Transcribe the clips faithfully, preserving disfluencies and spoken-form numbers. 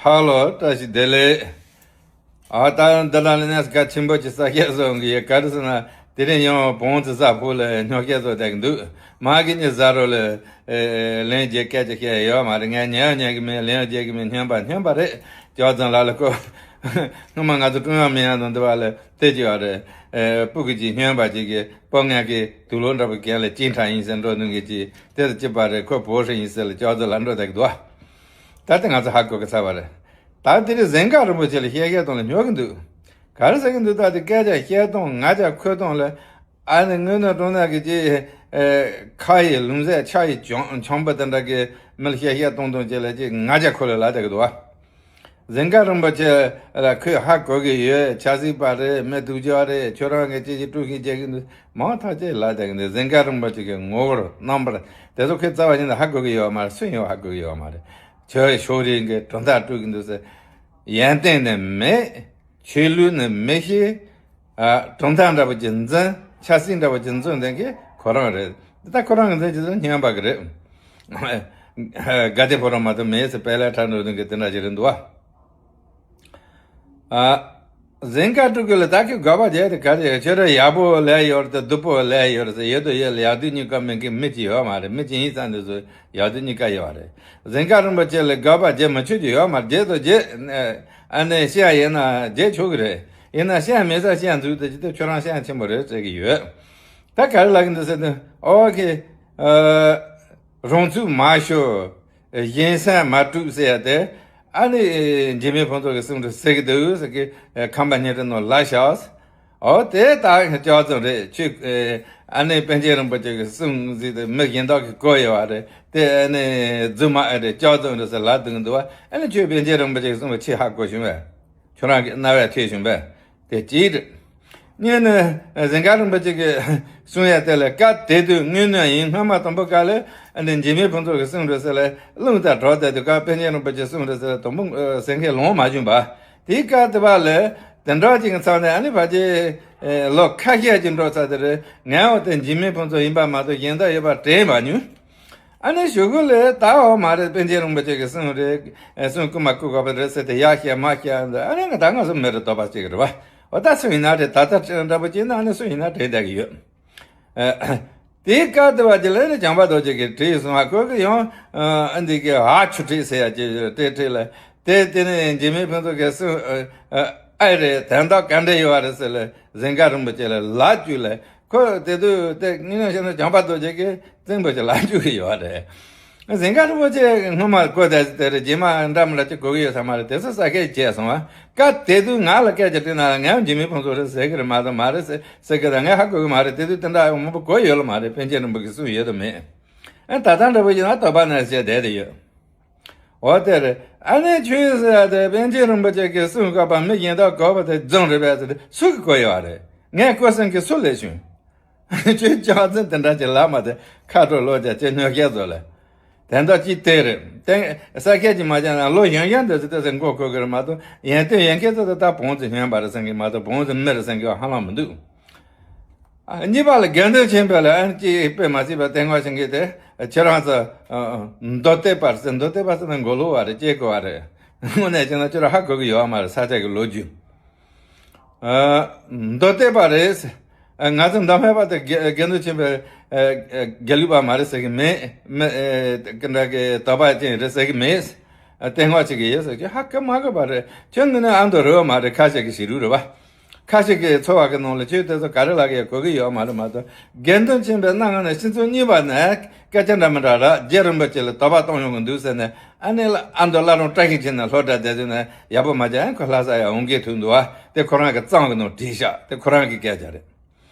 ཧ་ལོ། བཀྲ་ཤིས་བདེ་ལེགས། ཨ་ད་འདི་ལ་ནི་གནས་གལ་ཆེན་པོ་ཅིག་གསལ་བཤད་བཟོ་གི་ཡོད། ག་རེ་ཟེར་ན། དེ་རིང་ཡང་བོང་ཙི་གཟའ་ཕུག་ལ་ཉོ་སྐད་བཟོ་བསྡད་ཀྱི་འདུག་མ་གི་ནི་གཟའ་རོ་ལ་ལན་རྒྱག་སྐད་ཆ་བཤད་ཡོད་མ་རེད། ངས་ཉན་ཉན་གི་མེད། ལན་རྒྱག་གི་མེད། སྨྱོན་པ་སྨྱོན་པ་རེད། ཅོག་ཙམ་ལ་ལ་ཁོ་སྔོན་མ་ང་ཚོ་ཀྲུང་དབྱང་མི་ཡང་དང་འདི་བ་ལ་དེ་ཅི་བ་རེད། སྤུ་གུ་ཅིག་སྨྱོན་པ་ཅིག་གི་སྤོ་ངན་གི་དུག་ལོག་འདྲ་པོ་གན་ལ་ཅིན་ཁྲ་ཡིན་ཟེར་འགྲོ་འདུག་གི་ཅིག་དེ་ལ་ཅི་པ་རེད། ཁོ་བོ་ཧྲི་ཡིན་ཟེར་ལ་ཅོག་ཙམ་ལ་འགྲོ་བསྡད་ཀྱི་འདུག་ད་ལྟ་ང་ཚོ་ཧ་གོ་གི་ཚར་བ་རེད། ད་དེ་རིང་གཟན་དཀར་རིན་པོ་ཆེ་ལ་བཤད་བཤད་སྟངས་ལ་སྨྱོ་གི་འདུག་ག་རེ་ཟེར་གི་འདུག་ད་དེ་སྐད་ཆ་བཤད་སྟངས་ང་ཅག་འཁོད་སྟངས་ལ་ཨ་ནི་དངོས་གནས་དྲང་གནས་ཀྱི་ཅི་ཁ་ཡི་ལུང་ཟད་ཆ་ཡི་བྱང་བྱང་པོ་དེ་འདྲ་གི་མི་ལ་བཤད་བཤད་སྟངས་སྟངས་ཅིག་ལ་ཅི་ང་ཅག་ཁོ་ལ་ལ་བསྡད་གི་འདུག་བ། གཟན་དཀར་རིན་པོ་ཆེ་ལ་ཁོས་ཧ་གོ་གི་ཡོད། ཆབ་སྲིད་པ་རེད། མི་སྡུག་ཅག་རེད། ཁྱོད་རང་གི་ཅི་ཅི་དཀྲུག་ཤིང་བྱེད་གི་འདུག་མང་ཐག་ཅིག་ལ་བསྡད་གི་འདུག་གཟན་དཀར་རིན་པོ་ཆེ་གི་ངོ་བོར་རྣམ་པར་དེ་ཚོ་ཁོས་རྩ་བ་ཉིད་ནས་ཧ་གོ་གི་ཡོད་མ་རེད། སུ་ཡིན་ཧ་གོ་གི་ཡོད་མ་རེད། ཁྱོད་ཕྱོགས་རིས་གི་གྲུབ་མཐའ་དཀྲུག་གི་འདུག་ཟེར། ཡོན་ཏན་ནི་མེད། ཆོས་ལུགས་ནི་མི་ཤེས། ཨ་གྲུབ་མཐའ་འདྲ་པོ་ཅིག་འཛིན། ཆབ་སྲིད་འདྲ་པོ་ཅིག་འཛིན་མཁན་གྱི་ཁོ་རང་རེད། འདི་ལྟ་ཁོ་རང་གི་འཛིན་གྱི་འཛིན་སྨྱོན་པ་གི་རེད། དགའ་བདེ་ཕོ་རང་མ་གཏོགས་མེད་ཟེར་དཔལ་ལས་ཁྲ་འགྲོ་མཁན་གྱི་དེ་འདྲ་ཞིག་རེད་འདུག་བ། ཨ་གཟན་དཀར་སྤྲུལ་སྐུ་ལ་ད་ཁྱོད་དགག་པ་བྱས་ཏེ་ག་རེ། ཁྱོད་རང་ཡག་པོ་ལས་ཡོད་རེད་དེ་སྡུག་པོ་ལས་ཡོད་རེད་ཟེར། ཡོད་དོ་ཡོད་ལ་ཡག་སྡུག་གཉིས་ཀ་མེད་མཁན་མི་གཅིག་ཡོད་མ་རེད། མི་གཅིག་ཡིན་ཙང་འདི་ཚོ་ཡག་སྡུག་གཉིས་ཀ་ཡོད་རེད། གཟན་དཀར་རིན་པོ་ཆེ་ལ་དགག་པ་བྱེད་མི་ཆོག་རྒྱུ་ཡོད་མ་རེད། བྱེད་དོ་བྱེད། ཨ་ནི་བཤད་ཡིན་ན་བྱེད་ཆོག་གི་རེད། ཡིན་ན་བཤད་མེད་ས་བཤད་འཛུགས་དེ་ཅི་སྟེ་ཁྱོད་རང་བཤད་ཆེན་པོ་རེད་ཟེར་གི་ཡོད། ད་ག་རེ་ལབ་གི་འདུག་ཟེར་དུས་ཨོ་ཁེ། རང་ཚུགས་མ་ཤོར། གཞན་སེམས་མ་དཀྲུག་ཟེར་ཡ་དེ། ཨ་ནི་འཇིགས་མེད་ཕུན་ཚོགས་ཀྱི་གསུང་དུ་ཟེར་གི་འདུག་ཟེར་གི་ཁམས་པ་སྙན་གྲགས་ནང་ལ་བཞག་ཨོ་དེ་ད་ཅོག་ཙམ་རེད། ཁྱོད་ཨ་ནི་པཎ་ཆེན་རིན་པོ་ཆེ་གི་གསུང་ཟིག་དེ་མི་གཞན་དག་གིས་གོ་ཡོད་བ་རེད། དེ་ཨ་ནི་རྫུན་མ་ཨེ་རེད། ཅོག་ཙམ་རེད་ཟེར་ལབ་འདུག་གི་འདུག་བ། ཨ་ནི་ཁྱོད་པཎ་ཆེན་རིན་པོ་ཆེ་གི་གསུང་བ་ཆེས་ཧ་གོ་བྱུང་བས། ཁྱོད་རང་གི་རྣ་བས་ཐོས་བྱུང་བས། དེ་གཅིག་རེད། གཉིས་ནི་གཟན་དཀར་རིན་པོ་ཆེ་གི་གསུང་ཡ་དེ་ལ་སྐབས་དེ་དུས་དངོས་གནས་ཡིན། སྔོན་མ་དང་པོ་སྐབས་ལ་ཨ་ནི་འཇིགས་མེད་ཕུན་ཚོགས་ཀྱི་གསུང་རེད་ཟེར་ལ་རླུང་རྟ་བྲོ་བསྡད་དུས་སྐབས་པཎ་ཆེན་རིན་པོ་ཆེ་གསུང་རེད་ཟེར་ལ་དང་པོ་ཟེར་མཁན་ལོང་མ་བྱུང་བ། དེའི་སྐབས་དེ་བ་ལ་དེ་འདྲ་ཅིག་གི་ཚབ་ནས་ཨ་ནི་ཕལ་ཆེར་ལོ་ཁ་ཤས་ཅིག་འགྲོ་ཚར་དེ་རེད། ངའི་འོ་དེ་འཇིགས་མེད་ཕུན་ཚོགས་ཡིན་པ་མ་གཏོགས་གཞན་དག་ཡོད་པ་དྲན་མ་མྱོང་། ཨ་ནི་གཞུག་གུ་ལ་ད་འོ་མ་རེད། པཎ་ཆེན་རིན་པོ་ཆེ་གི་གསུང་རེད། གསུང་རྐུ་མ་རྐུ་དགོས་པ་རེད་ཟེར་ཏེ་ཡར་བཤད་མར་བཤད་འདི་ཨ་ནི་ང་ད་ང་ཚོ་མི་རེད་དོགས་པ་ཅིག་རེད་བ། འོ་ད་སུ་ཡིན་ན་རེད། ད་ལྟ་འདྲ་པོ་ཅིག་ན་ཨ་ནི་སུ་ཡིན་ན་དྲན་བསྡད་ཀྱི་ཡོད། དེའི་སྐབས་དེ་བ་ཅིག་ལ་ནི་བྱམས་པ་རྡོ་རྗེ་གིས་བྲིས་སོང་བ། ཁོ་གི་ཡང་ཨ་འདི་གི་ཨ་ཆུ་ཁྲིད་ཟེར་ཡ་ཅིག་བྲིས་བྲིས་ལ་དེ་དེ་ནི་འཇིགས་མེད་ཕུན་ཚོགས་ཀྱི་གསུང་ཨེ་རེད། དོན་དག་ག་འདྲ་ཡོད་བ་རེད་ཟེར་ལ་གཟན་དཀར་རིན་པོ་ཆེ་ལ་ལབ་བཅུག་ལ། ཁོ་དེ་དུས་དེ་དངོས་གནས་བཤད་ན་བྱམས་པ་རྡོ་རྗེ་གིས་བཙན་པོ་ཅིག་ལབ་བཅུག་གི་ཡོད་རེད། གཟན་དཀར་རིན་པོ་ཆེ་སྔོན་མ་བཀོད་དེ་དེ་རེད། རྗེས་མ་འདྲ་མི་འདྲ་ཅིག་གོ་གི་ཡོད་ས་མ་རེད། དེ་ཚོ་ས་ཁད་བྱས་སོང་བ། སྐབས་དེ་དུས་ང་ལ་སྐད་ཆ་དྲིས་ན་ངས་འཇིགས་མེད་ཕུན་ཚོགས་རེད་ཟེར་གི་རེད་མ་གཏོགས་མ་རེད་ཟེར་ཟེར་གི་རེད། ངས་ཧ་གོ་གི་མ་རེད། དེ་དུས་དེ་འདྲ་མང་པོ་གོ་ཡོད་ལ་མ་རེད། པཎ་ཆེན་རིན་པོ་ཆེའི་གསུང་ཡོད་དམ་མེད། ཨ་ད་ལྟ་འདྲ་པོ་ཡིན་ན་དོགས་པ་ན་བྱས་བསྡད་དེ་ཡོད། འོ་དེ་རེད། ཨ་ནི་ཆོས་ཟེར་ཡ་དེ་པཎ་ཆེན་རིན་པོ་ཆེ་གི་གསུང་བཀོད་པ་མི་གཞན་དག་གོ་བ་དེ་རྫུན་རེད་པས་ཟེར་ཏེ་སུ་གིས་གོ་ཡོད་རེད། ངས་གོ་སེམས་ཀྱི་སུ་ལས་བྱུང་། ཁྱོད་ཅག་ཚོ་དེ་འདྲ་ཅིག་ལབ་མ་དེ་ཁ་དྲོ་ལོ་རྒྱ་ཅེ་ཉོ་རྒྱ་ཚོ་ལ། དེ་འདྲ་ཅིག་དེ་རེད། དེ་ས་སྐད་ཅིག་མ་བྱས་ན་ལོ་གཞོན་གཞོན་འདི་ཚོ་དེ་ཚོ་མགོ་འཁོར་གི་རེད་མ་གཏོགས་ཡོན་ཏན་ཡོད་མཁན་ཚོ་དེ་ད་བོང་ཚོ་སྨྱོན་པ་རེད་བསམ་གི་མ་གཏོགས་བོང་ཚོ་མི་རེད་བསམ་གི་ཧ་ལམ་མི་འདུག་ཨ་གཉིས་པ་ལ་དགེ་འདུན་ཆོས་འཕེལ་ལ་ཨ་ནི་ཅིག་དཔེ་མ་སྲིད་པ་སྟེང་ཁ་ཤིང་གི་དེ་ཁྱེད་རང་ཚོ་མདོ་སྡེ་པ་ཟེར། མདོ་སྡེ་པ་ཟེར་ན་མགོ་ལོག་བ་རེད། སྐྱེ་དགོས་བ་རེད། དངོས་གནས་བྱས་ན་ཁྱོད་རང་ཧ་གོ་གི་ཡོད་མ་རེད། ས་ཆ་གི་ལོ་རྒྱུས། མདོ་སྡེ་པ་རེད། ང་ཚོ་མདོ་སྨད་པ་དེ་དགེ་དགེ་འདུན་ཆོས་འཕེལ་དགེ་ལུགས་པ་མ་རེད་ཟེར་གི་མེད། མི་འདྲ་གི་དོགས་པ་ཅན་རེད་ཟེར་གི་མེད། སྟེང་ཁ་ཤིང་གི་ཡོད་ཟེར་གི་ཧ་གོ་མ་གོ་བ་རེད། ཁྱོད་དངོས་གནས་ཨ་མདོ་རེད་བ་མ་རེད། ཁ་ཤས་ཀྱི་ཞིག་རུ་རེད་བ། ཁ་ཤས་ཀྱི་འཚོ་བ་གི་ནང་ལ་ཆོས་དེ་ཚོ་ག་རེ་ལབ་ཀྱི་ཡོད་གོ་གི་ཡོད་མ་རེད་མ་གཏོགས། དགེ་འདུན་ཆོས་འཕེལ་སྣ་ལྔ་ནས་སྤྱི་ཚོགས་གཉིས་པ་ནས་སྐད་ཆ་འདྲ་མི་འདྲ་ར་རྗེ་རིན་པོ་ཆེ་ལ་དོགས་པ་གཏོང་ཡོང་གི་འདུག་ཟེར་ནས་ཨ་ནི་ལ་ཨ་མདོ་བླ་རུང་བཀྲ་ཤིས་འཁྱིལ་ནས་ལྷོ་བྲག་བསྡད་དུས་ནས་ཡག་པོ་མ་བྱས་ཨ་ཁོ་ལྷ་ས་ཡར་འོང་གི་ཐུག་འདུག་བ། དེ་ཁོ་རང་གི་རྩོམ་གི་ནང་བྲིས་ཤག་དེ་ཁོ་རང་གི་སྐད་ཆ་རེད།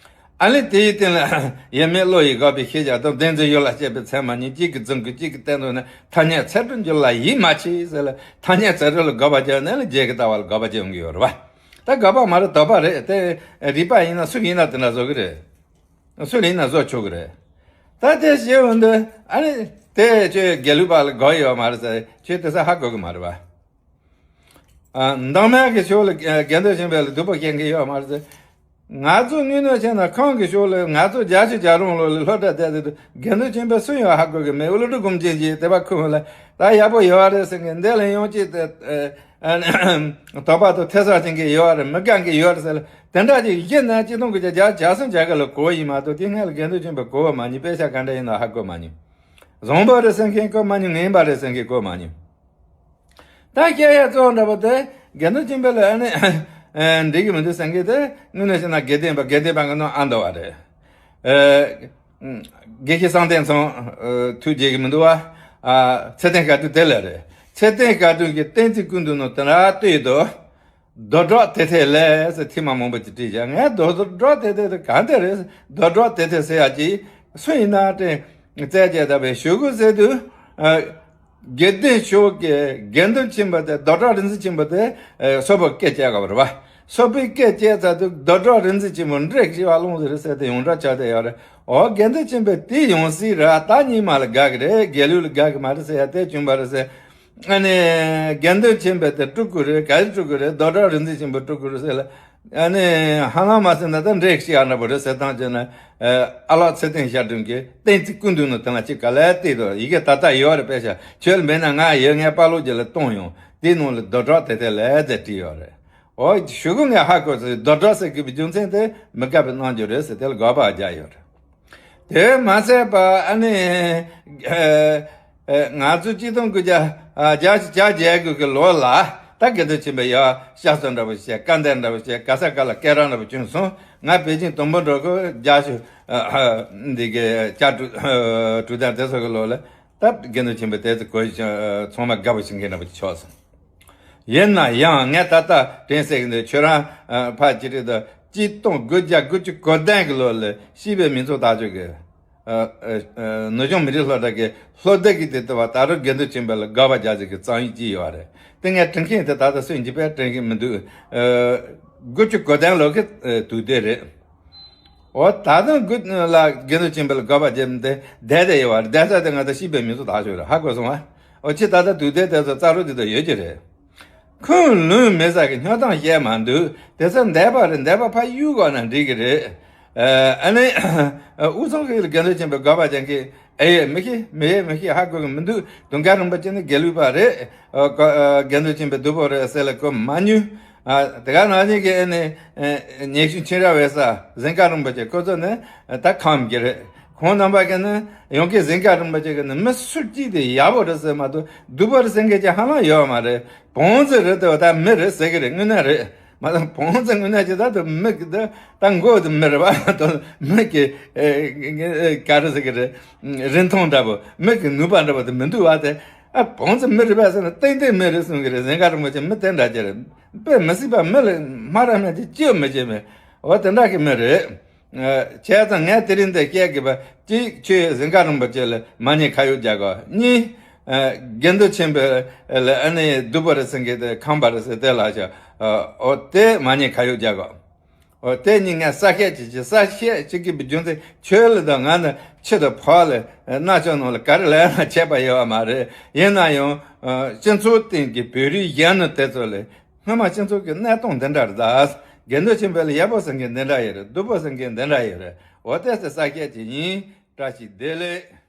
ཨ་ནི་དེའི་སྟེང་ལ་ཡེ་མེད་བློ་ཡིས་དགག་པའི་ཤེས་བྱ་དང་། བདེན་རྫུན་ཡུལ་ལ་དཔྱད་པའི་ཚད་མ་གཉིས། གཅིག་གིས་རྫུན་དགོས་གཅིག་གིས་བསྟན་དོན་ནི། ཐ་སྙད་ཚད་གྲུབ་འགྱུར་ལ་ཡིད་མ་ཆེས་ཟེར་ལ། ཐ་སྙད་ཚད་གྲུབ་ལ་དགག་པ་བྱས་ནས་ལ་རྗེས་ཀྱི་ལྟ་བ་ལ་དགག་པ་བྱེད་ཡོང་གི་ཡོད་རེད་བ། ད་དགག་པ་མ་རེད་དོགས་པ་རེད། དེ་རིགས་པ་ཡིན་ན་སུ་ཡིན་ན་དེ་འདྲ་བཟོ་གི་རེད། སུ་ལ་ཡིན་ན་བཟོ་ཆོག་གི་རེད། ད་དེ་བྱེད་འོང་དུས་ཨ་ནི་དེ་ཁྱོད་དགེ་ལུགས་པ་ལ་དགོས་ཡོད་མ་རེད་ཟེར། ཁྱོད་དེ་ས་ཧ་གོ་གི་མ་རེད་བ། ཨ་མདོ་སྨད་ཀྱི་ཕྱོགས་ལ་དགེ་འདུན་ཆོས་འཕེལ་ལ་སྡུག་པོ་སྐྱེལ་གི་ཡོད་མ་རེད་ཟེར། ང་ཚོ་དངོས་གནས་བྱས་ན་ཁམས་ཀྱི་ཕྱོགས་ལ་ང་ཚོ་བརྒྱད་ཅུ་གྱ་གྲངས་ལོ་ལ་སློབ་གྲྭ་བསྡད་དེ་དུས་དགེ་འདུན་ཆོས་འཕེལ་སུ་ཡང་ཧ་གོ་གི་མེད། ཨུ་ལུ་ཀྲུ་སྒོམ་ཆེན་གྱིས་དེ་པ་ཁུ་མོ་ལ་ད་ཡག་པོ་ཡོད་རེད་ཟེར་གི། འདི་ལ་ཡང་ཅིག་དེ་དོགས་པ་དང་ཐེ་ཚོམ་ཅན་གྱི་ཡོད་རེད། མི་དགའ་གི་ཡོད་རེད་ཟེར་ལ། དེ་འདྲ་ཅིག་གཞི་ནས་ཆིག་སྟོང་དགུ་བརྒྱ་བརྒྱད་ཅུ་གྱ་གསུམ་གྱ་ག་ལ་གོ་ཡིན་མ་གཏོགས་དེ་སྔ་ལ་དགེ་འདུན་ཆོས་འཕེལ་གོ་བ་མ་མྱོང་། དཔེ་ཆ་ག་འདྲ་ཡིན་ན་ཧ་གོ་མ་མྱོང་། བཟང་པོ་རེད་ཟེར་མཁན་གོ་མ་མྱོང་། ངན་པ་རེད་ཟེར་མཁན་གོ་མ་མྱོང་། ད་སྐད་ཡ་གཙོ་བོ་འདྲ་པོ་དེ་དགེ་འདུན་ཆོས་འཕེལ་ལ་ཨ་ནི་འགྲིག་གི་མི་འདུག་ཟེར་མཁན་དེ་དངོས་གནས་བྱས་ན་དགེ་ལྡན་པ་དགེ་ལྡན་པ་གི་ནང་ཨ་འདུ་བ་རེད། དགེ་བཤེས་གསང་བསྟན་ཚང་ཐུགས་དགྱེས་ཀྱི་མི་འདུག་བ། ཚེ་བརྟན་དགའ་སྟོན་དེ་ལ་རེད། ཚེ་བརྟན་དགའ་སྟོན་གྱི་བསྟན་འཛིན་སྐུ་མདུན་ནོ་དེ་འདྲ་ལྟོས་དོ། རྡོ་བྲག་དེ་ཐེ་ལས་ཟེར་ཐེངས་མ་མང་པོ་ཅིག་བྲིས་བཞག་ངས་རྡོ་བྲག་དེ་ཐེ་དེ་གང་དེ་རེད། རྡོ་བྲག་དེ་ཐེ་ཟེར་ཡ་ཅིག་སུ་ཡིན་ན་དྲན་བཙལ་བྱས་ད་བའི་ཞུ་དགོས་ཟེར་དུས། དགེ་ལྡན་ཕྱོགས་ཀྱི་དགེ་འདུན་ཆེན་པོ་དེ་རྡོ་བྲག་རིག་འཛིན་ཆེན་པོ་དེ་སོག་པོ་སྐད་བཅད་ག་བ་རེད་བ། སོག་པོའི་སྐད་བཅད་ཚར་དུས་རྡོ་བྲག་རིག་འཛིན་ཆེན་པོ་འདྲེ་ཞིག་བ་ལོང་ཟེར་ཟེར་དེ་ཡོངས་གྲགས་ཆགས་བསྡད་ཡོད་རེད། འོ་དགེ་འདུན་ཆེན་པོ་དེ་ཡོང་སྲིད་ར། ད་ཉིན་མ་ལ་དགའ་གི་རེད། དགེ་ལུགས་ལ་དགའ་གི་མ་རེད་ཟེར་ཡ་དེ་བྱུང་བ་རེད་ཟེར། ཨ་ནི་དགེ་འདུན་ཆེན་པོ་དེ་དཀྲུག་གི་རེད། ག་རེ་དཀྲུག་གི་རེད། རྡོ་བྲག་རིག་འཛིན་ཆེན་པོ་དཀྲུག་གི་རེད་ཟེར་ལ། ཨ་ནི་ཧ་ལམ་མ་ཟེར་ན་ད་འདྲེ་ཞིག་ཨ་འདྲ་པོ་རེད་ཟེར་སྟངས་བྱས་ན། ཨ་ལགས་ཚེ་བརྟན་ཞབས་དྲུང་གིས་བསྟན་འཛིན་སྐུ་མདུན་ནོ་དེ་ལ་ཅིག་ག་ལས་བལྟས་དོ། ཡི་གེ་ད་ལྟ་ཡོད་རེད། དཔེ་ཆ་ཁྱོད་ལ་མེད་ན་ང་ཡོད། ངས་དཔའ་ལོ་རྒྱལ་ལ་གཏོང་ཡོང་། དེའི་ནང་ལ་རྡོ་བྲག་དེ་དེ་ལས་དེ་བྲིས་ཡོད་རེད། འོ་ཞུ་གི་ངས་ཧ་གོ་ཚེ་རྡོ་བྲག་ཟེར་གི་བའི་རྒྱུ་མཚན་དེ་མི་དགའ་བའི་རྣམ་འགྱུར་རེད་ཟེར་དེ་ལ་དགག་པ་རྒྱག་ཡོད་རེད། དེ་མ་ཚད་པ་ཨ་ནི། ཨེ་ཨེ་ང་ཚོ་ཆིག་སྟོང་དགུ་བརྒྱ་ཨ་བརྒྱད་ཅུ་གྱ་བརྒྱད་དགུ་གི་ལོ་ལ་ད་དགེ་འདུན་ཆེན་པོ་ཡ་ཤ་ཚ་འདྲ་པོ་བྱས། དཀའ་འདེབས་འདྲ་པོ་བྱས། ག་ས་ག་ལ་སྐད་གྲགས་འདྲ་པོ་བྱུང་སོང་། ང་པེ་ཅིང་དུམ་བུ་འགྲོ་གི་རྒྱ་ཤུ་འདི་གི་བཅའ་དྲུག་དྲུག་དང་དེ་ཚོ་གི་ལོ་ལ་ད་དགེ་འདུན་ཆེན་པོ་དེ་ཚོ་གོ་ཚང་མ་དགའ་པོ་བྱེད་མཁན་འདྲ་པོ་ཆགས་སོང་། ཡིན་ན་ཡང་ངས་ད་ལྟ་དྲན་གསོས་ཀྱི་འདུག་ཁྱོད་རང་ཕ་ཅི་རེད་དོ། ཆིག་སྟོང་དགུ་བརྒྱ་དགུ་བཅུ་གོ་བདུན་གི་ལོ་ལ་སྤྱི་པའི་མི་ཚོགས་དར་ལྕོག་གི་ནུབ་བྱང་མི་རིགས་སློབ་གྲྭ་གི་སློབ་སྡེ་གི་དེ་ལྟ་བ་ད་རུང་དགེ་འདུན་ཆེན་པོ་ལ་དགག་པ་རྒྱག་ཟེར་གི་རྩོམ་ཡིག་ཅིག་ཡོད་རེད། དེ་ངས་དྲན་མཁན་དེ་ད་ལྟ་སུས་འཇིབ་པས་དྲན་གི་མི་འདུག་དགུ་བཅུ་གོ་བདུན་ལོ་གི་དུས་དེ་རེད། འོ་ད་དུང་དགུ་ལ་དགེ་འདུན་ཆེན་པོ་ལ་དགག་པ་བརྒྱབ་སྟེ་བསྡད་དེ་ཡོད་པ་རེད། བསྡད་ས་དེ་ང་ཚོ་སྤྱི་པའི་མི་ཚོགས་དར་ལྕོག་རེད། ཧ་གོ་སོང་ཨ། འོ་ཁྱེད་ད་ལྟ་དུས་དེ་དེ་ཚོ་རྩ་རུ་དེ་དུ་ཡོད་ཀྱི་རེད། ཁུངས་ལུང་མེད་ས་གི་སྨྱོ་སྟངས་བཤད་མ་འདུག་དེ་ཚོ་འདས་པ་རེད། འདས་པ་ཕར་གཡུག་དགོས་ན་འགྲིག་གི་རེད། ཨ་ནི་དབུས་གཙང་གི་དགེ་འདུན་ཆེན་པོའི་དགག་པ་རྒྱག་མཁན་ཨེ་ཡོད་མི་ཤེས། མི་ཡོད་མི་ཤེས། ཧ་གོ་གི་མི་འདུག་དུང་དཀར་རིན་པོ་ཆེ་ནི་དགེ་ལུགས་པ་རེད། དགེ་འདུན་ཆེན་པོའི་སྡུག་པོ་རེད་ཟེར་ལ་གོ་མ་མྱོང་། དེ་ག་ནང་བཞིན་གྱི་ཨེ་ནི་ཉེ་ཤུལ་ཁྱིམ་ར་བས་ས་གཟན་དཀར་རིན་པོ་ཆེ་ཁོ་ཚོ་ནི་ད་ཁམས་ཀྱི་རེད། ཁོང་རྣམ་པ་གི་ནི་ཡོང་གི་གཟན་དཀར་རིན་པོ་ཆེ་གི་ནི་མི་སུ་གཅིག་དེ་ཡག་པོ་རེད་ཟེར་མ་གཏོགས་སྡུག་པོ་རེད་ཟེར་མཁན་ཅིག་ཧ་ལམ་ཡོད་མ་རེད། བོང་རྫི་རེད་དེ་ད་མི་རེད་ཟེར་གི་རེད། དངོས་གནས་རེད། མ་གཏོགས་བོང་རྫི་དངོས་གནས་ཅིག་ད་དུ་མི་གི་ད་ད་མགོ་དེ་མི་རེད་པ། མ་གཏོགས་མི་གི་ག་རེ་ཟེར་གི་རེད། རིན་ཐང་འདྲ་པོ་མི་གི་ནུས་པ་འདྲ་པོ་དེ་མི་འདུག་བ། དེ་ཨ་བོང་རྫི་མི་རེད་པ་ཟེར་ན་ཏན་ཏན་མི་རེད་གསུང་གི་རེད། གཟན་དཀར་རིན་པོ་ཆེ་མི་དེ་འདྲ་ཅིག་རེད། དཔེ་མི་སྲིད་པ་མི་ལ་སྨ་ར་སྨྲ་ཅིག་ཅི་ཡང་མི་བྱེད་མེད། འོ་དེ་འདྲ་གི་མི་རེད། བྱས་ཙང་ངས་དེ་རིང་འདི་བཤད་དགོས་པ་གཅིག་ཁྱོད་གཟན་དཀར་རིན་པོ་ཆེ་ལ་མ་ཉེས་ཁ་གཡོག་རྒྱག་གོ། གཉིས། དགེ་འདུན་ཆེན་པོ་ལ་ཨ་ནི་སྡུག་པོ་རེད་ཟེར་མཁན་དེ་ཁམས་པ་རེད་ཟེར་དེ་ལ་ཤ། འོ་དེ་མ་ཉེས་ཁ་གཡོག་རྒྱག་གོ། འོ་དེ་གཉིས་ངས་གསལ་བཤད་ཅིག་བྱེད། གསལ་བཤད་ཅིག་གི་རྒྱུ་མཚན་ཁྱོད་ལ་དང་ང་ནི་ཕྱི་དང་ཕར་ལ་རྣ་ཅོག་ནང་ལ་ག་རེ་ལབ་ན་ཁྱད་པར་ཡོད་པ་མ་རེད། ཡིན་ན་ཡང་སྤྱི་ཚོགས་སྟེང་གི་བོད་རིགས་གཞོན་ནུ་དེ་ཚོ་ལ་སྔོན་མ་སྤྱི་ཚོགས་ཀྱི་གནས་སྟངས་འདི་འདྲ་རེད་ད། དགེ་འདུན་ཆེན་པོ་ལ་ཡག་པོ་ཟེར་མཁན་འདི་འདྲ་ཡོད་རེད། སྡུག་པོ་ཟེར་མཁན་འདི་འདྲ་ཡོད་རེད། འོ་དེ་ཚོ་གསལ་བཤད་ཅིག་ཡིན། བཀྲ་ཤིས་བདེ་ལེགས།